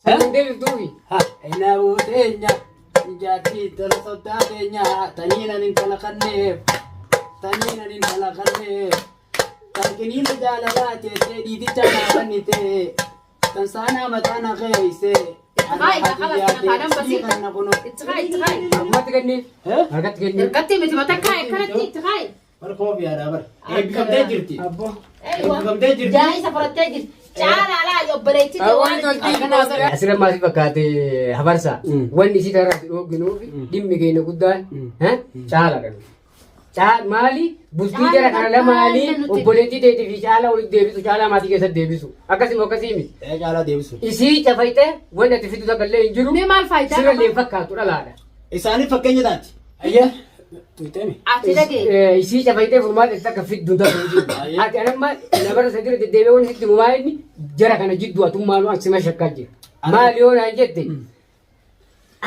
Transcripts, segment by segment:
San deebiftuufi. Inabuu teenya jaartii intala soddaa teenya taniinan intala kanneef taniinan intala kanneef tan qiniina jaalalaa teessee dhiiticha naa kennite tan saanaa mataa na keeyse Itti khalas kana kaadhan basii. kanna kuno. Itti kaayi, itti kaayi. Ammatti kenniif. Harkatti kenniif. Harkatti miti mataa kaayi akkanatti itti kaayi. Bar koofiyaadha bar. Eebbifamtee jirti. Abbo. Eebbifamtee jirti. Jaa isa fudhattee jirti. Caalaa laa obboleettii Waan toltii. Asirra maal si fakkaate hafarsa. Wanni isii tarraa si dhoogginuuf dhimmi keenya guddaan caalaadha. Maali bultii jara kana lamaanii obboleettii teetii fi caalaa walitti deebisu caalaa maatii keessatti deebisu. Akkasuma akkasii miti. Ee caalaa deebisu. Isii cafayxee wanni ati fidu takka illee hin jiru. Mee maal faayidaa Sirra illee qaba? hin fakkaatu dhalaadha. Isaaniif fakkeenya taati. Ayyee. Tuyteemi. Ati dhagee. Isii cafayxee furmaata itti akka fiddu hin ta'u. Ayyee. Ati anamma namarra sadira deddeebi'ee wanni sitti himu maal inni jara kana jidduu atummaan waan sima shakkaa jira. Maal yoo naan jette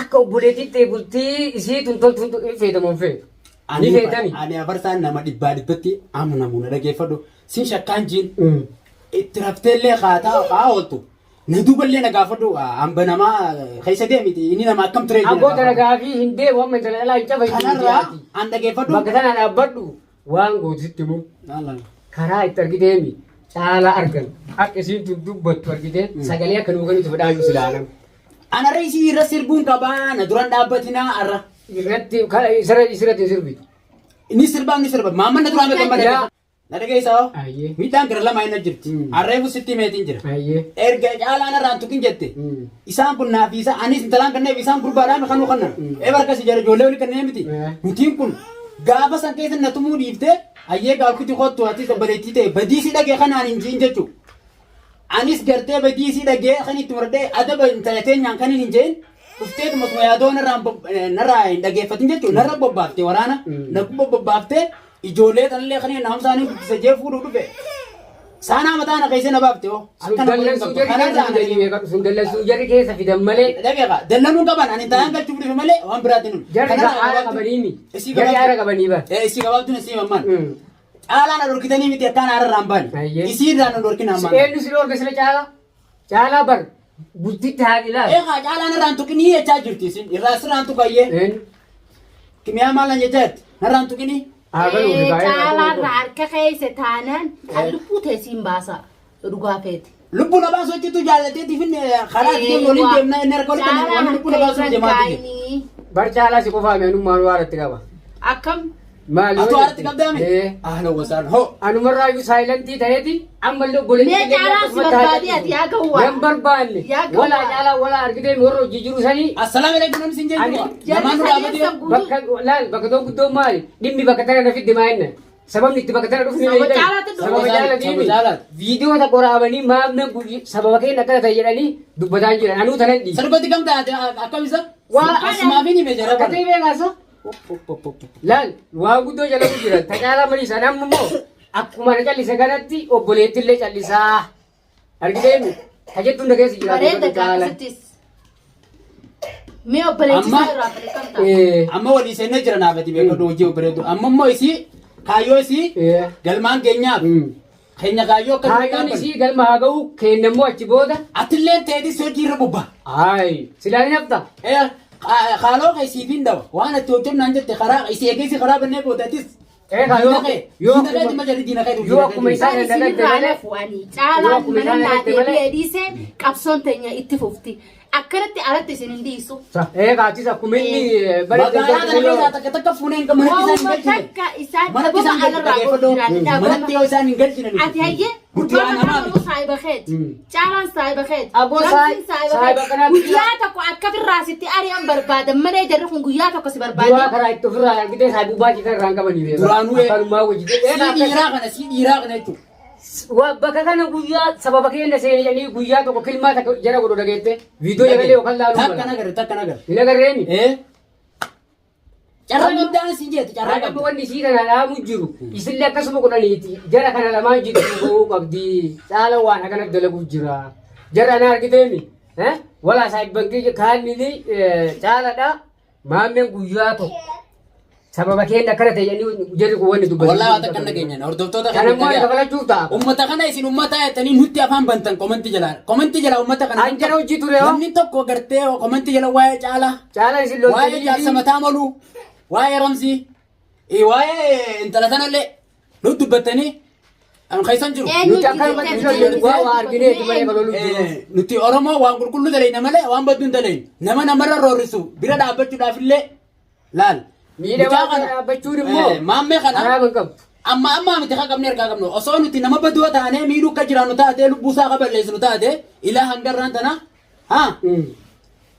akka obboleettiitti bultii isii tun toltuun hin feetamu hin feetu. Ni feetami. Ani afarsaan nama dhibbaa dhibbatti amanamu na dhageeffadhu. Sin shakkaan jiin. Itti rafteellee haa haa ooltu. Na duuballee na gaafadhu hamba namaa keessa deemiti inni nama akkam ture Abboo tana gaafii hin deemu amma intala dhalaa hin cafaytu. Kanarraa an dhageeffadhu. Bakka tana dhaabbadhu waan gootu sitti himu. Karaa itti argiteemi caalaa argan akka isiin tun dubbattu argitee sagalee akka nuu kennitu fedhaa jiru silaalam. Anarra isii irra sirbuun qabaa na duran dhaabbatinaa arra. Irratti isirratti hin sirbitu. Inni sirbaa inni sirba maamman na duraan beekan Yaa. Na dhageessaa? Ayyee. Miidhaan gara lamaa inni jirti. Arreefu sitti meetiin jira. Ayyee. Erga caalaan irraan tuqin jette. Isaan kun naaf isa anis intalaan kanneef isaan gurbaadhaan kanuu kannan. Ee barka si jara ijoollee olii kanneen miti. Nutiin kun gaafa san keessa na tumuu dhiiftee ayyee gaaffitti kottu atis obboleettii ta'e badii si dhagee kanaan hin jiin jechuudha. Anis gartee badii si dhagee kan itti muradhee adaba intala teenyaan kan hin jeen dhufteetuma tuma yaadoo narraa hin dhageeffatin jechuudha. Narra bobbaafte waraana na bobbaaftee ijoollee tanallee kan inni hamsaanii guddisa jee fuudhuu dhufe. Saanaa mataa na keessa na baafte hoo. Sun dallansuu jarri keessa fidanii beekadhu. Sun dallansuu jarri keessa fidan malee. Dhageeqa dallanuun qaban ani intalaan galchuuf dhufe malee waan biraatti nun. Jarri aara qabanii mi. Jarri aara qabanii bara. Isii gabaabduun isii mammaan. Caalaan na dhorkitanii miti akkaan aara irraan baane. Ayyee. Isii irraa nu dhorkina ammaan. Eenyu si dhorke sila caalaa? Caalaa bar bultitti haa ilaali. Eegaa caalaan irraan tuqinii jechaa jirti isin. Irraa sirraan tuqayyee. Eenyu? Kimiyaa maal nan jechaa jirti? Narraan tuqinii. Haa galuu fi baay'ee. Caalaan harka keessa taanaan kan lubbuu teessiin baasa dhugaa feete. Lubbuu na baasuu jechuutu jaallateetiif inni karaa itti deemnu waliin deemna inni harka walitti qabna wanni lubbuu na baasuu deemaa jiru. Bar caalaa si qofaa mi anummaan waa irratti qaba. Akkam Maal yoo Atu haaratti qabdaa mi? Ee. Ahlan wasahlan hoo. Anumarraa iyyuu saayilantii ta'eeti ammallee obboleettii Mee caalaa si barbaadee ati yaa gawwaa. Nan barbaanne. Yaa gawwaa. Walaa caalaa walaa argitee warra hojii jiru sanii Assalaamu alaikum namni sin Ani- jennu. Jarri Namaan nu sadeen dhaabatee. san guutuu. bakka laal bakka tokko guddoo maali dhimmi bakka tana na fidde maa jenna sababni itti bakka tana dhufne Sababa beektan? caalaatti dhufe. Sababa caalaatti Sababa caalaatti. Viidiyoo tokko raabanii maamna guyyi sababa keenya akkana ta'e jedhanii dubbataa hin jiran anuu tanan dhiise. Sargotti kam taate akkam isa? Waa Asumaa fi ni beejara. Akka ta'e beekaasa. Laal waan guddoo jala jira ta caalaa malee isaan amma immoo akkuma na callise kanatti obboleetti illee callisaa argiteemi ta jettu hunda keessa jira. Bareeda gaafasittis. Mee obboleettii Amma- isaa irraa fedhe kam ta'a? Amma walii seennee jira naafati beekadhu hojii obboleettu. Amma immoo isii kaayyoo isii galmaan keenyaaf keenya kaayyoo akka Kaayyoon isii galma haa ga'u keenya immoo achi booda. Atillee ta'eetis hojii irra bobba. Ayi silaa ni hafta. Haaloo kee siif hin dhawa. Waan ati hojjennu naan jette karaa isii eegee karaa bannee boodatis. Eegaa yoo Diina keeti malee diina keeti. yoo akkuma isaan Isaan hin isinirraa dalagne malee. lafu ani caalaan akkuma mana isaan naa dalagne malee. deebi'ee dhiisee qabsoon teenya itti fufti. Akkanatti alatti isin hin dhiisu. Eegaa achis akkuma inni Magaalaa kana keessaa takka takka fuunee hin manatti isaan hin Waanuma galchine. takka isaan Manatti isaan dhabama alarraa galchine. godhu Manatti yoo isaan hin galchine. Ati hayyee Nuti gurbaa waan hamaa maqaa miti. saayiba keeti. Caalaan saayiba keeti. Aboo Ramsiin saayiba saayiba keeti. kanaatti Guyyaa tokko akka birraa sitti ari'an barbaadan malee jarri kun guyyaa tokko si Duraa barbaade. karaa itti ofirraa argitee saayibuu citan irraan qabanii beekaa. Duraanuu Akkanumaa hojii. Sii dhiiraa kana sii dhiiraa kana jechuudha. Bakka kana guyyaa sababa keenya seeni jedhanii guyyaa tokko kilmaa takka jara godhu dhageette viidiyoo jaralee yookaan laaluu Takka mala. nagarre takka nagarre. Hin agarreemi. Eh? Carraa qabdaan siin jeetti carraa Haadha qabda. wanni isii kana dhaamu jiru isillee akkasuma godhaniiti jara kana lamaan jidduu bahuu qabdi caala waan akkanatti dalaguu jira. Jara ana argiteemi. Walaa saayibban kiyya kaannini caaladha. Maammeen guyyaa tokko. Sababa keenya akkana ta'e jedhanii jarri kun wanni dubbatan. Wallaahi waan takka hin dhageenye. Hordoftoota Kana immoo dhagayaa. kafalachuuf ta'a. Ummata kana isin ummata jettanii nutti afaan bantan komantii jalaa. Komantii jalaa ummata kana. An jara hojii ture hoo. Namni tokko gartee komantii jala waa'ee caalaa. Caalaan isin Waa'ee loltanii jaarsa mataa moluu. Waa'ee ramsii. Waa'ee intala tanallee nu dubbattanii an keessan jiru. Eenyu Nuti akkanumatti jirte hin lollu. Waa argineeti malee kan lollu jiru. Nuti Oromoo waan qulqulluu dalayna malee waan baddu hin dalaynu. Nama namarra roorrisu bira dhaabbachuudhaaf illee laal. Miidhamaa Mucaa kana- bira dhaabbachuun immoo Maammee kana haraama hin qabdu. Amma amma miti kan qabne harkaa qabnu osoo nuti nama baduu taanee miidhuu akka jiraannu taate lubbuu isaa akka balleessinu taate ilaa hangarraan tana haa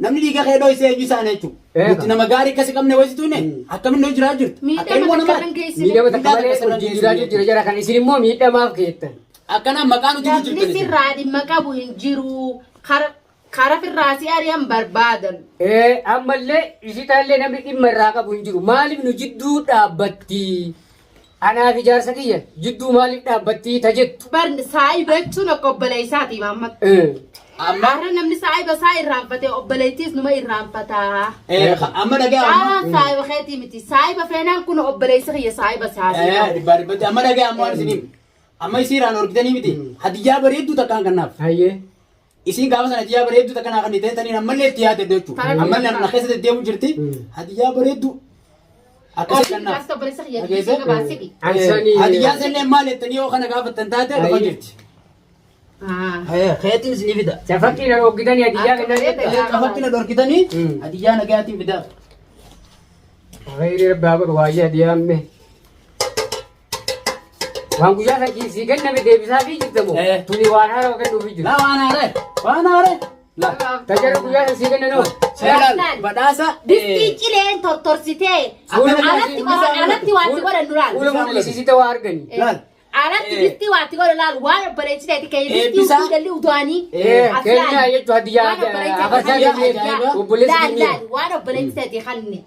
namni dhiiga kee dhoysee eenyu isaan jechuudha. Nuti nama gaarii akkasi qabne wayisituune akkamiin nu jiraa jirtu. Akka Miidhama ilmoo takka namaati. nan geessine. Miidhama takka Miidhaa malee takka sirra wajjin jiraachuu geessu. jira jara kan isin immoo miidhamaaf keettan. Akkana maqaa nuti Namni jirtan isin. sirraa dhimma qabu hin jiru. Kara firraa si ari'an barbaadan. Ammallee isitaallee namni dhimma irraa qabu hin jiru. Maaliif nu jidduu dhaabbatti? Anaaf ijaarsa kiyya jidduu maaliif dhaabbatti ta jettu? Bar saayiba jechuun akka obboleessaati Mahammad. Amma Har'a namni saayiba isaa irraanfate obboleettiis numa irraanfata. Amma dhagaa amma. Caalaan saayiba keetii miti. Saayiba feenaan kun obboleessi kiyya saayiba isaati. Dhibbaa dhibbatti amma dhagaa amma waan isiniin. Amma isiiraan horgitanii miti. Hadiyyaa bareedduu takkaan kannaaf. Hayyee. Isiin gaafa sana hadiyyaa bareedduu takka naa kennite taniin ammallee itti yaadde jechuudha. Tana Ammallee na keessa deddeemu jirti. Hadiyyaa bareedduu. Akkasii kannaaf. Kaasta obboleessa kiyya Dhageesse? gabaasiki. Ansanii. Hadiyyaan sanillee maal jettanii yoo kana gaafattan taate dhufa jirti. Keetiin isinii fida. Cafaqqii na dhoggitanii hadiyyaa Akka kennaa bareeda. jettan. Cafaqii na dhorkitanii hadiyyaa nagayaatiin fidaaf. Khayri rabbi haa godhu waayee hadiyyaa ammee. Waan guyyaa san sii kenname deebisaa fi jirta moo? Tuni waan haaraa kennuufi jiru. Laa waan haaree waan haaree. Laa. Tajaajilu guyyaa san sii kennan hoo? Seeraan badhaasa. Distii cileen tortorsitee alatti qoran alatti waatti godhan duraan. Fuula mul'isiisite waa argani. Laal. Alatti distii waatti godhan laal waan obboleessi ta'e kee distii Eebbisaa. utuu jalli utuanii. Kennaa jechuun hadiyyaa afarsaa kennee obboleessi Laal kennee. laal waan obboleessi ta'e kanne.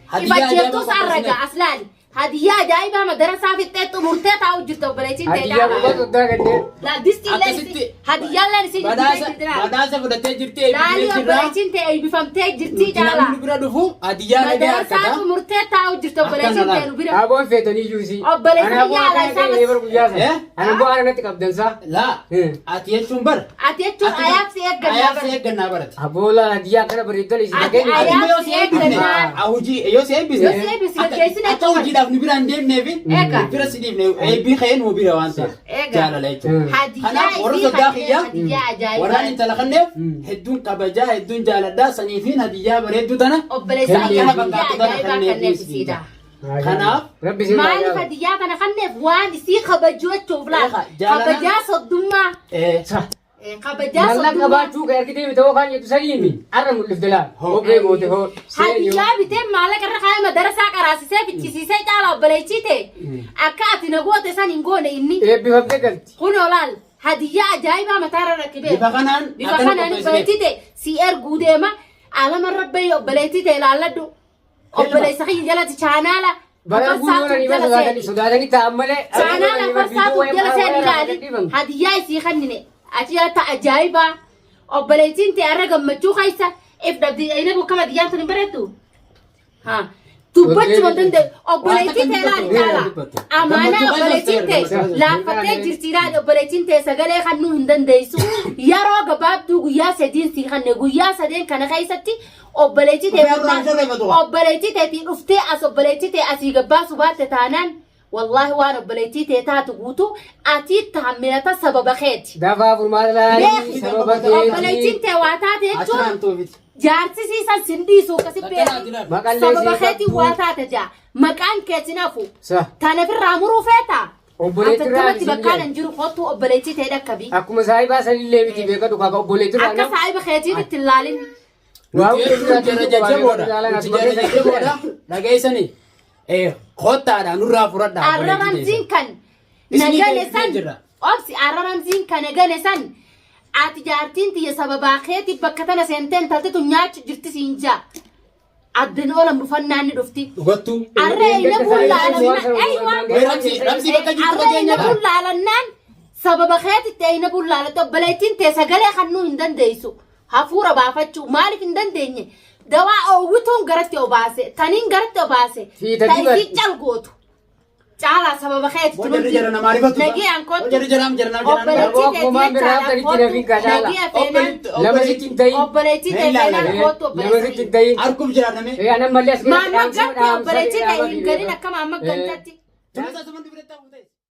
Hadiyyaa Ifacheeftuu ajaa'ibaa sarraga as laali. Hadiyyaa ajaa'ibaa madarasaa fixxee xumurtee taa'u jirta obboleettiin ta'e Hadiyyaa laala. gubbaa soddaa kennee. Laal distii illee Akkasitti- hadiyyaan leen isii Badhaasa jirti laal. badhaasa fudhattee jirti Laalii eebbifamtee jirra. obboleettiin ta'e eebbifamtee jirti Nuti jaala. namni bira dhufu hadiyyaa nagaa Madarasaa harkata. xumurtee taa'u jirti obboleettiin Akkana ta'e nu bira. Aboon feetanii iyyuu isii. Obboleessi Anaafuu kiyya akkana alaa isaa ta'e bara guyyaa sana. Eh? Anaafuu haala natti qabdansaa. Laa ati jechuun bara. Ati jechuun ayaaf si eeggannaa Ayaaf si bara. eeggannaa barate. Aboola hadiyyaa akkana bareeddan isin Ati kennu. ayaaf Ati yoo si si eebbifne eeggannaa. hojii yoo si eebbisne Yoo si eebbisne gaggeessine akka hojiidhaaf nu bira hin deemneef Eega. nu bira si dhiifne eebbii ka'ee nu bira waan ta'eef Eega. jaalala jechuudha. Hadiyyaa Kanaaf warra isii soddaa kanneen kiyya hadiyyaa ajaa'ibaa. warraan intala kanneef hedduun kabajaa hedduun jaaladhaa saniifiin hadiyyaa bareedduu tana Obboleessa akkana kiyya hadiyyaa fakkaattu tana ajaa'ibaa kanneef kanneef isiidha. isiidha. Kanaaf Rabbi isin Maaliif hadiyyaa kana kanneef waan isii kabajuu jechuuf laal. Eega, jaalala- Kabajaa soddummaa. Kabajaa Mallaqa soddummaa. qabaachuu kan argitee bitoo kan jettu saniimi har'a mul'ifte laal. Kophee goote hoo. Hadiyyaa bitee maallaqa irra kaayee madarasaa qaraasisee fichisiisee caala obboleettii ta'e akka ati na goote san hin goone inni. Eebbifamtee galti. Kunoo laal hadiyyaa ajaa'ibaa mataarra rakkibee. Bifa kanaan Bifa akkana kanaan qopheessine. obboleettii ta'e si erguu deema alama rabbayee obboleettii ta'e laalladhu. Obboleessa kiyya jalatti chaanaala Bara guutuu jala sodaatanii seeni. sodaatanii ta'an malee. Chaanaala farsaatu jala seeni ilaali. Hadiyyaa isii kannine achi jalatti ajaa'ibaa obboleettiin ta'e har'a gammachuu keessa if dhabdi ayina bokkama hadiyyaan tun hin bareeddu. Haa. Dubbachuu hin danda'u. Obboleettiin ta'e laali caala. Amaanaa obboleettiin ta'e laaffattee jirti ilaali obboleettiin ta'e sagalee kannuu hin dandeessu. Yeroo gabaabduu guyyaa sadiin sii kanne guyyaa sadeen kana keessatti obboleettii ta'e Dhufee irraa sirreeffatu qaba. obboleettii ta'eetii dhuftee as obboleettii ta'e asii gabbaasu baatte taanaan wallaahi waan obboleettii ta'e taatu guutuu ati taamminata sababa keeti. Dafaa furmaata laalii Beeki sababa obboleettiin keetii. ta'e waa taate jechuun Achirraan tuufiti. jaarsi siisan sin dhiisu akkasi beeki. Maqallee Sababa sii keetiin qabdu. waa taate jaa maqaan keetiin hafu. Sa. Tana ofirraa muruu feetaa? Obboleettii irraa Atattamatti isin bakkaan jedhe. hin jiru kottuu obboleettii ta'e dhaqqabi. Akkuma saayibaa sanillee miti beekatu kaka obboleettii irraa Akka saahiba keetiin itti hin laalin. Waa Nuti jechuun jara jajjaboodha. Nuti jara jajjaboodha. Dhageessanii. Kottaadha nurraa fudhadhaa. Arra ramziin kan Isinii nagane deebisnee san jirra. obsi arra ramziin kan nagane san ati jaartiin tiyya sababaa keetiif bakka tana seentee intalti tun nyaachu jirti siin jaa. Addan oolan dhufannaan ni dhufti. Dhugattuu. Arra ina bullaalanna aywa. Ramsii bakka jirtu Arra ina fakkeenyaadha. bullaalannaan sababa keetitti ina bullaalatte obboleettiin tee sagalee kannuu hin dandeessu. Hafuura baafachuu maaliif hin dandeenye? Dawaa oowwituun garatti obaase. Taniin garatti obaase. Fiita Ta dibat. isii calgootu. Caalaa sababa keeti Jarri jara namaa rifatu. Nagiyaan kottu. Jarri jara jara nama jara. Obboleettii Akkuma teetii biraa jechaadha taritti nafiin kottu. kacaala. Nagiya feenaan. Lama sitti hin ta'in. Obboleettii tee Hin feenaan ilaala. kottu Lama sitti obboleettii. hin ta'in. Harkuuf jira namee. Eh, anan mallee as Maamma dhaamsa gatti obboleettii tee hin dhaamsa galin akka maamma gantatti. Tumsa suma dubbiretta ta'e.